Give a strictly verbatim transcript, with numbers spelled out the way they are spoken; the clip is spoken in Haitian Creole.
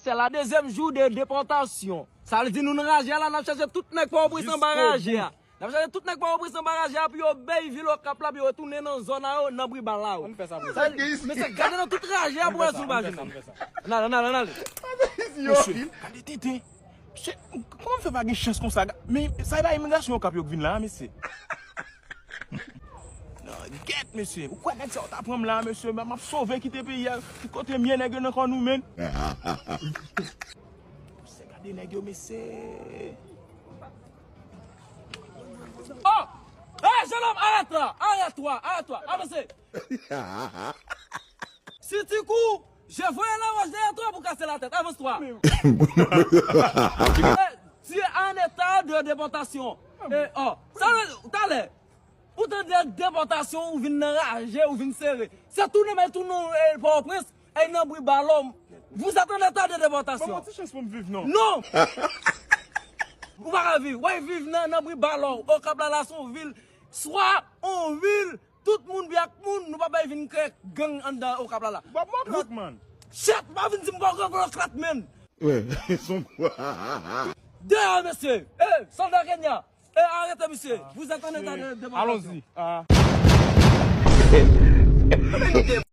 C'est la deuxième jour de déportation. Sa vle di nou nan raje a la, n ap chache tout nèg Pòtoprens anba raje a. N ap chache tout nèg Pòtoprens anba raje a pou yo bay vil Okap la, pou yo retounen nan zòn a yo, nan Bribal la yo. Ann fè sa pou sa. Mesye, gade nan tout raje a pou wè si nou pa jwenn. Ann ale, ann ale, ann ale. Mesye, gade tenten. Mesye, kòman m fè pa gen chans konsa? Men sa e pa imigrasyon Okap yo k vin la, mesye. Non, gèt, mesye. Ou kwè nèg sa yo ta pran m la, mesye? M ap sove kite peyi a. Ki kote m ye, nèg yo nan kò nou, menn? Mesye, gade nèg yo, mesye. Oh! Hey, jeune homme, arrête là! Arrête-toi! Arrête-toi! Avanse! Si ti kou, je voye la roche derrière toi pour casser la tête. Avance-toi! Eh, tu es en état de déportation. Eh, oh, sa vle, talè, ou tande depòtasyon, ou vin nan raje, ou vin sere. Se tounen, men tounen, eh, Pòtoprens, e nan Bribal la, vous êtes en état de déportation. Ban m yon ti chans pou m viv, non? Non! Ou pa ka viv. Wè, viv nan, nan Bribal la, Okap la, la se yon vil, swa yon vil, tout moun byen ak moun, nou pa bay vin kreye gang anndan Okap la, la. Ban m yon klak, man. Chat, pa vin di m ba w yon klak, menn. Wè, son. Deyò, mesye. Eh, sòlda Kenya. Eh, arete misye. Vous êtes en état de déportation. Allons-y. Ah.